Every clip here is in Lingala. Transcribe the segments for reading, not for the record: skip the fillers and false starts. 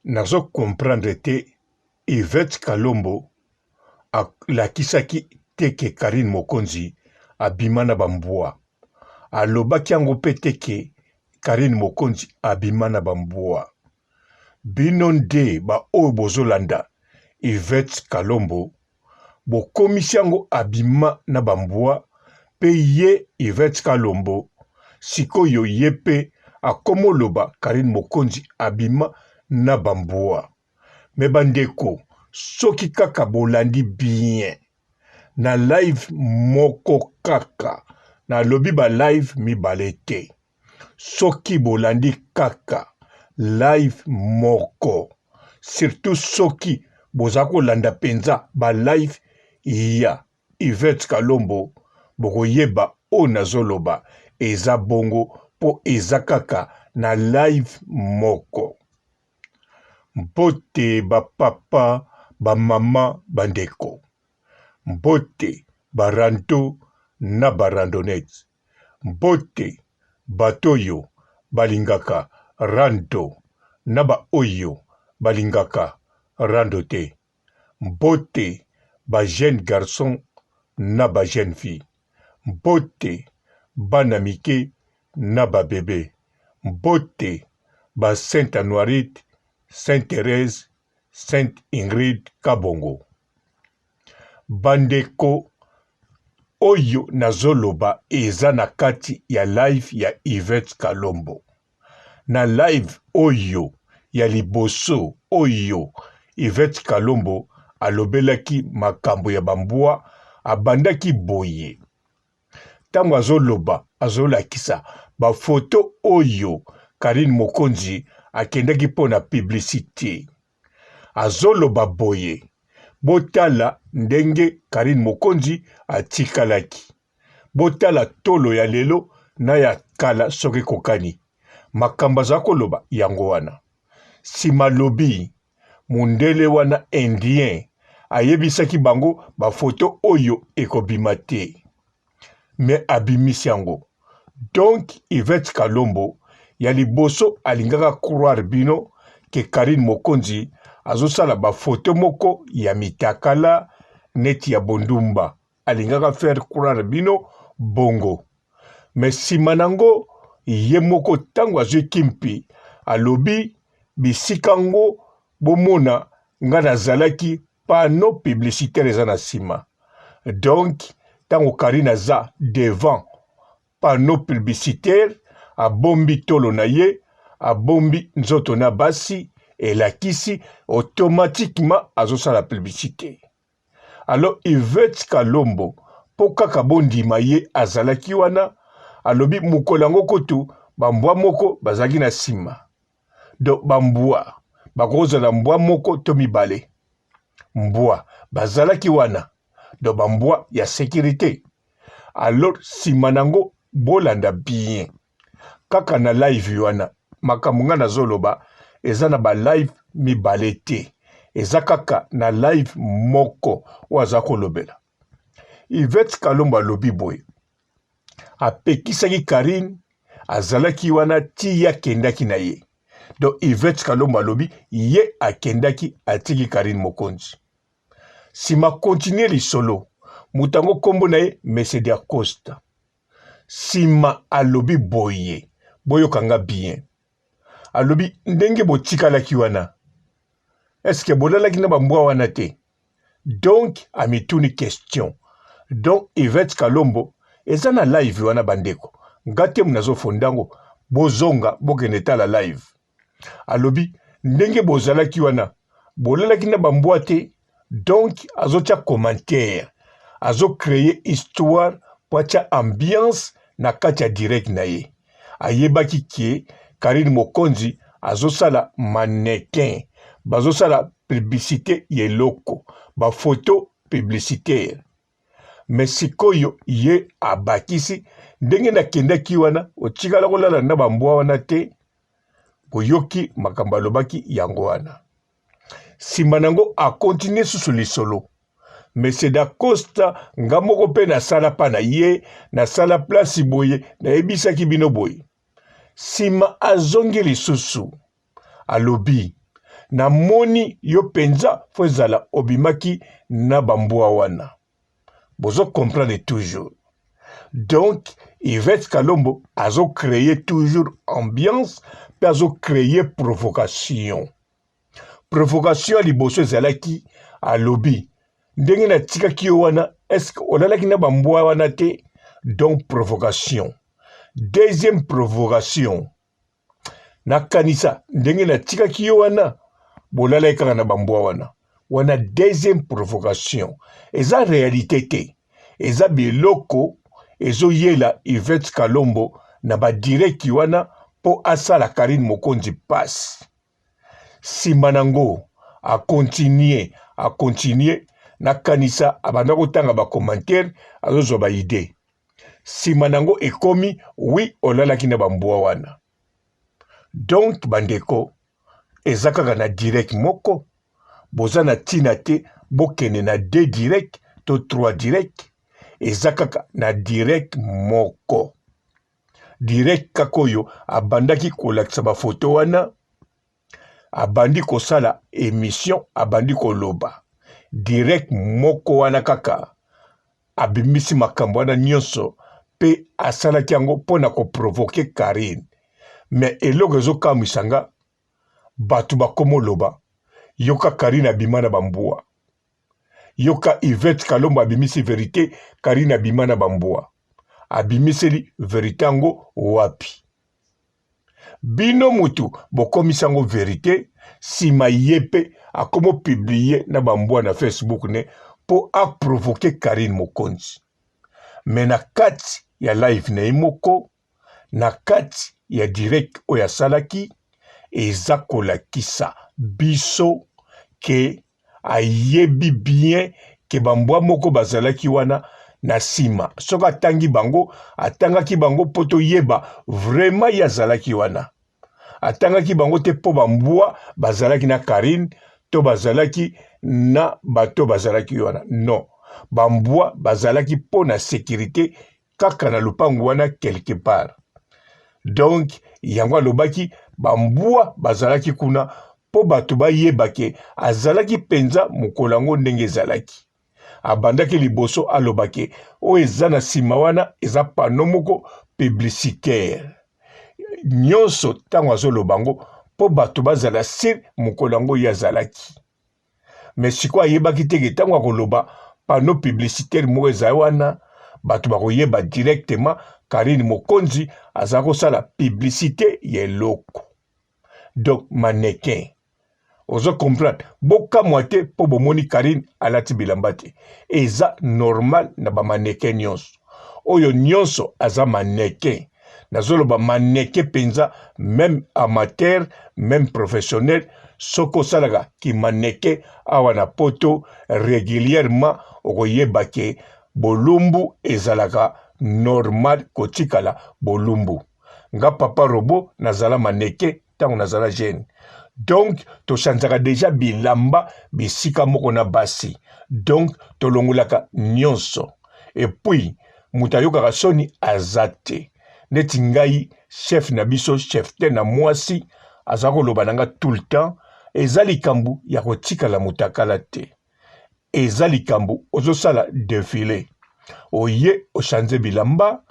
Nazo comprendre te Yvette Kalombo alakisaki te ke Carine Mokonzi abima na ba mbwa. Alobaki yango pe te ke Carine Mokonzi abima na ba mbwa. Bino nde ba oyo bozolanda Yvette Kalombo bokomisi yango abima na ba mbwa pe ye Yvette Kalombo sikoyo ye pe akomoloba Carine Mokonzi abima na ba mbwa. Mais ba ndeko soki kaka bolandi bien na live moko kaka nalobi ba live mibale te soki bolandi kaka live moko surtout soki boza kolanda penza ba live ya Yvette Kalombo bokoyeba oyo nazoloba eza bongo po eza kaka na live moko. Mbote ba papa, ba mama, ba ndeko. Mbote ba rando na ba randonnettes. Mbote bato oyo balingaka rando na ba oyo balingaka rando te. Mbote ba jeunes garçons na ba jeunes filles. Mbote bana mike na ba bebes. Mbote ba Sainte Anuarite, Sainte Therèse, Sainte Ingrid Kabongo. Bandeko oyo nazoloba eza na kati ya live ya Yvette Kalombo. Na live oyo ya liboso oyo Yvette Kalombo alobelaki makambo ya ba mbwa, abandaki boye. Tango azoloba azolakisa ba photo oyo Carine Mokonzi akendaki mpo na publicite. Azoloba boye, Botala ndenge Carine Mokonzi atikalaki. Botala tolo ya lelo na ya kala soki ekokani. Makambo aza koloba yango wana. Sima alobi mundele wana indien ayebisaki bango ba photo oyo ekobima te. Mais abimisi yango. Donc Yvette Kalombo ya liboso alingaka croire bino ke Carine Mokonzi azosala ba photo moko ya mitakala neti ya bondumba alingaka faire croire bino bongo mais sima nango ye moko tango azwi kimpi alobi bisika ngo bomona nga nazalaki panneau publicitaire eza na sima donc tango Carine aza devant panneau publicitaire abombi tolo na ye abombi nzoto na basi elakisi automatiquement azosala publicite alors Yvette Kalombo po kaka bondima ye azalaki wana alobi mokolo yango kutu bambwa moko bazalaki na sima Donc ba mbwa bakozala mbwa moko to mibale mbwa bazalaki wana donc ba mbwa ya securite alors sima nango bolanda bien kaka na live wana makambo nga nazoloba eza na ba live mibale te eza kaka na live moko oyo aza kolobela Yvette Kalombo alobi boye apekisaki Carine azalaki wana ti ye akendaki na ye donc Yvette Kalombo alobi ye akendaki atiki Carine Mokonzi sima continue lisolo moto yango nkombo na ye Monsieur Diacosta sima alobi boye boyoka nga bien alobi ndenge botikalaki wana eske bolalaki na bambwa wana te Donc amituni question. Donc Yvette Kalombo eza na live wana bandeko. Nga te nazo fondango bozonga bokende tala live. Alobi ndenge bozalaki wana bolalaki na ba mbwa te donc azotia commentaire azo creer histoire po atia ambiance na kati ya direct na ye. Ayebaki ke Carine Mokonzi azosala mannequin, bazosala publicite ya eloko, ba photo publicitaire. Mais sikoyo ye abakisi ndenge nakendaki wana otikala kolala na ba mbwa wana te, boyoki makambo alobaki yango wana. Sima nango a continuer susu lisolo. Monsieur Dacosta nga moko pe nasala pa na ye, nasala place boye, nayebisaki bino boye. Sima azongi lisusu alobi Namoni yo penza faut ezala obimaki na ba mbwa wana. Bozo comprendre toujours. Donc Yvette Kalombo azo creer toujours ambiance pe azo creer provocation. Provocation ya liboso ezalaki alobi ndenge natikaki yo wana est-ce que olalaki na ba mbwa wana te? Donc provocation. Deuxième provocation, nakanisa ndenge natikaki yo wana bolalaki kaka na bambwa wana wana. Deuxième provocation eza réalité te, eza biloko ezoyela Yvette Kalombo na badireki wana mpo asala Karine Mokonzi pasi. Nsima nango akontinue akontinue, nakanisa abanda kotanga bacommentaire, azozwa baide. Sima nango ekomi oui olalaki na ba mbwa wana. Donc bandeko eza kaka na direct moko boza na tina te bokende na deux direct to trois direct eza kaka na direct moko. Direct kaka oyo abandaki kolakisa ba photo wana abandi kosala emission abandi koloba direct moko wana kaka abimisi makambo wana nyonso mpe asalaki yango mpo na koprovoke Carine. Me eloko ezokamwisa nga, bato bakomoloba yoka Carine abima na bambwa, yoka Yvette Kalombo abimisi verite, Carine abima na bambwa. Abimiseli verite yango wapi? Bino mutu bokomisi yango verite, sima ye pe akomo publier na ba mbwa na Facebook ne po a provoquer Carine Mokonzi. Mais na kati ya live na ye moko, na kati ya direct oyo asalaki, eza kolakisa biso ke ayebi bien ke ba mbwa moko bazalaki wana na sima. Soki atangi bango, atangaki bango po toyeba vraiment ye azalaki wana. Atangaki bango te po ba mbwa bazalaki na Carine to bazalaki na bato bazalaki wana. Non, ba mbwa bazalaki po na securite kaka na lopango wana quelque part. Donc yango alobaki ba mbwa bazalaki kuna mpo bato bayeba ke azalaki mpenza mokolo yango ndenge ezalaki. Abandaki liboso aloba ke oyo eza na nsima wana eza pano moko publicitaire. Nyonso ntango azoloba yango mpo bato bazala sur mokolo yango ye azalaki. Mais sikoyo ayebaki te ke ntango akoloba panneau publicitaire moko ezali wana, bato bakoyeba directement Carine Mokonzi aza kosala publicite ya eloko. Donc mannequin. Ozo comprendre? Bokamwa te mpo bomoni Carine alati bilamba te. Eza normal na ba mannequin nyonso. Oyo nyonso aza mannequin. Nazoloba mannequin mpenza, meme amateur, meme professionnel. Soki osalaka ki mannequin awa na poto régulièrement, okoyeba ke bolumbu ezalaka normal kotikala bolumbu. Nga papa robot nazala mannequin ntango nazala jeune. Donc tochanzaka deja bilamba bisika moko na basi, donc tolongolaka nyonso. Et puis moto ayokaka soni aza te. Neti ngai chef na biso, chef te na mwasi aza koloba na nga tout le temps, eza likambo ya kotikala motakala te. Eza likambo ozosala defile, oye ochanze bilamba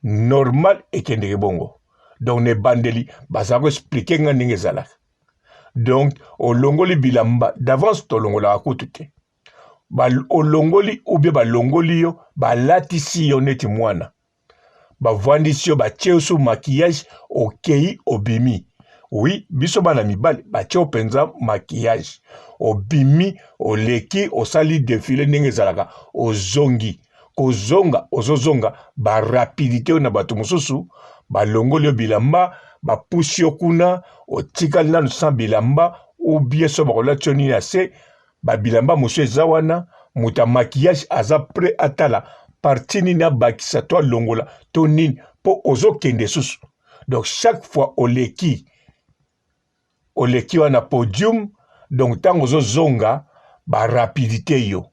normal, ekendeke bongo. Donc na ebandeli bazala ko expliquer nga ndenge ezalaka. Donc olongoli bilamba d'avance, tolongolaka kutu te. Ba olongoli ou bien balongoli yo, balatisi yo neti mwana, bavandisi yo, batie yo sous maquillage, okei obimi. Oui, biso bana mibali batie yo mpenza maquillage, obimi, oleki, osali defile ndenge ezalaka, ozongi. Kozonga, ozozonga ba rapidite oyo na bato mosusu balongoli yo bilamba, bapusi yo kuna, otikali nanu sans bilamba, ou bien so bakolati yo nini ya se, ba bilamba mosusu eza wana, moto ya maquillage aza prêt atala partie nini abakisa to alongola to nini, mpo ozokende susu. Donc chaque fois oleki, oleki wana podium, donc ntango ozozonga ba rapidite yo.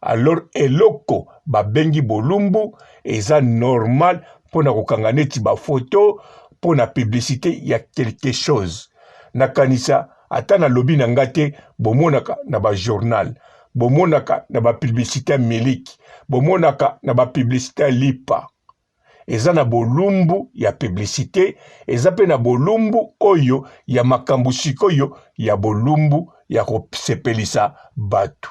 Alors eloko babengi bolumbu eza normal mpona kokanga neti ba photo mpona publicité ya quelque chose. Nakanisa Ata nalobi na nga te, bomonaka na ba journal, bomonaka na ba publicite ya miliki, bomonaka na ba publicite ya lipa. Eza na bolumbu ya publicite, eza pe na bolumbu oyo ya makambo sikoyo ya bolumbu ya kosepelisa batu.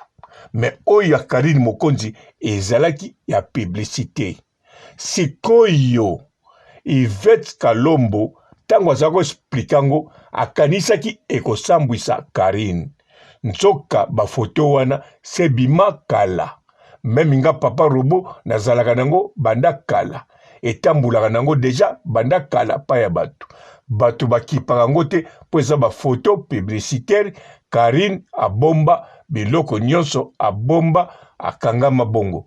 Mais oyo ya Carine Mokonzi ezalaki ya publicite. Sikoyo Yvette Kalombo tango azalaki ko expliquer yango akanisaki ekosambwisa Carine. Nzoka ba photo wana se bima kala. Meme nga papa robot nazalaka nango banda kala. Etambolaka nango dejà banda kala pa ya batu. Batu bakipaka yango te po eza ba photo publicitaire. Carine abomba biloko nionso abomba akangama bongo.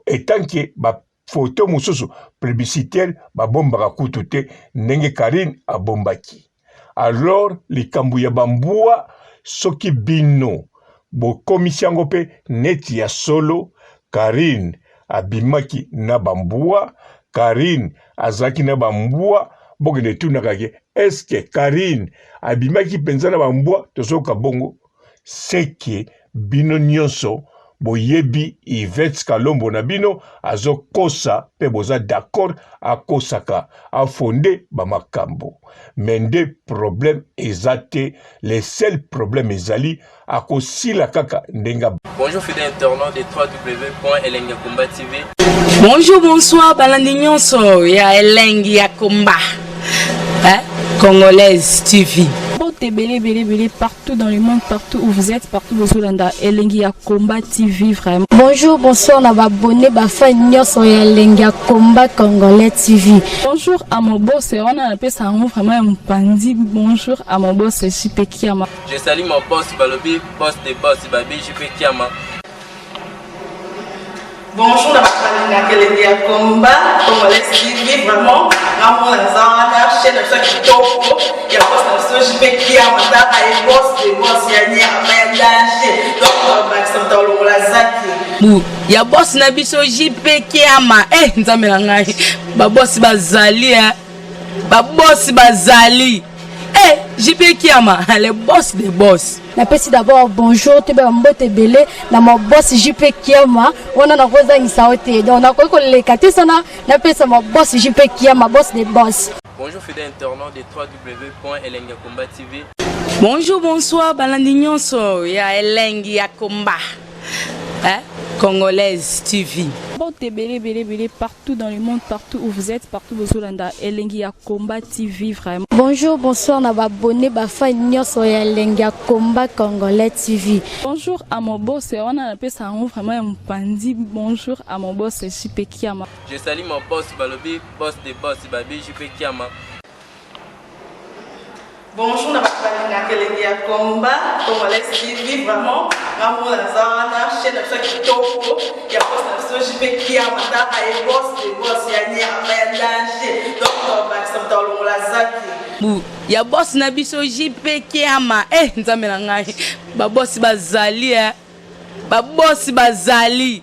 Etant que ba photo mosusu publicitaire babombaka kutu te ndenge Carine abombaki. Alors likambo ya ba mbwa soki bino bokomisi yango pe neti ya solo, Carine abimaki na ba mbwa, Carine azalaki na ba mbwa, bokende tunaka ke est ce que Carine abimaki penza na ba mbwa? Tozoyoka bongo seke bino nionso boyebi Yvette Kalombo na bino azo kosa pe boza d'accord akosaka a fonde ba makambo mais nde problème eza te le seul problème ezali akosila kaka ndenge Bonjour fidèle internaute de www.elengiyakomba.tv. Bonjour, bonsoir, balandi nyonso ya elengi ya komba. Hein? Congolaise TV. Mbote ebele ebele ebele partout dans le monde, partout où vous êtes, partout bozolanda elengi ya combat TV vraiment. Bonjour, bonsoir na ba abonné ba fan nyonso ya elengi ya combat congolais TV. Bonjour à mon boss, wana napesa yango vraiment ya mopanzi. Bonjour à mon boss JP Kiama. Je salue mon boss balobi boss de boss babi JP Kiama. Bonjour na bato balingaka elengi ya combat congolais TV vraiment ngamona naza wana chaîne na biso ya kitoko ya boss na biso JP Kiama tala ye boss de boss ya nyama ya danger donc bakisa moto alongola zaki bu ya boss na biso JP Kiama eh nzambe na ngai ba boss bazali eh ba boss bazali eh JP Kiama le boss de boss. Napesi d'abord bonjour toyeba ba mbote ebele na ma boss JP Kiama wana nakozangisa yo te donc nakoki koleka te sana napesa ma boss JP Kiama boss de boss. Bonjour fidèle internaute de www.elengiyakomba.tv. Bonjour bonsoir balandi nyonso ya elengi ya combat hein? Congolaise TV. Mbote ebele ebele ebele partout dans le monde, partout où vous êtes, partout bozolanda elengi ya combat TV vraiment. Bonjour, bonsoir na ba abonné ba fan nyonso ya elengi ya combat congolais TV. Bonjour à mon boss, wana napesa yango vraiment ya mopanzi. Bonjour à mon boss JP Kiama. Je salue mon boss balobi boss de boss babi JP Kiama. Bonjour na bato balingaka elengi ya combat congolais TV vraiment ngamona naza wana chaîne na biso ya kitoko ya boss na biso JP Kiama tala ye boss de boss ya nyama ya danger donc bakisa moto alongola zaki bu ya boss na biso JP Kiama eh nzambe na ngai ba boss bazali eh ba boss bazali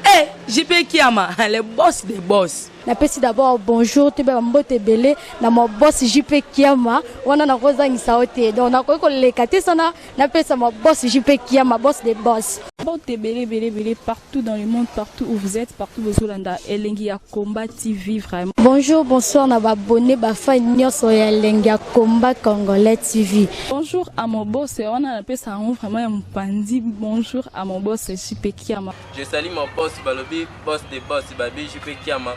eh JP Kiama le boss de boss. Napesi d'abord bonjour toyeba ba mbote ebele na ma boss JP Kiama wana nakozangisa yo te donc nakoki koleka te sana napesa ma boss JP Kiama boss de boss. Mbote ebele ebele ebele partout dans le monde, partout où vous êtes, partout bozolanda elengi ya combat TV vraiment. Bonjour, bonsoir na ba abonné ba fan nyonso ya elengi ya combat congolais TV. Bonjour à mon boss, wana napesa yango vraiment ya mopanzi. Bonjour à mon boss JP Kiama. Je salue mon boss balobi boss de boss babi JP Kiama.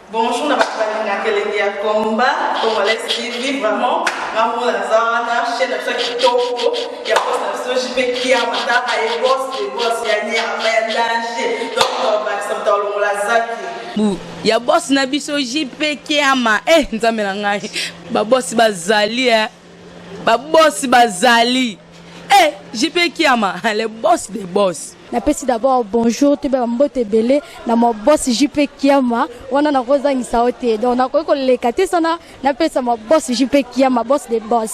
Bonjour na bato balingaka elengi ya combat congolais TV vraiment ngamona naza wana chaîne na biso ya kitoko ya boss na biso JP Kiama tala ye boss de boss ya nyama ya danger donc bakisa moto alongola zaki bu ya boss na biso JP Kiama eh nzambe na ngai ba boss bazali eh ba boss bazali eh JP Kiama le boss de boss. Napesi d'abord bonjour toyeba ba mbote ebele na ma boss JP Kiama wana nakozangisa yo te donc nakoki koleka te sana napesa ma boss JP Kiama boss de boss.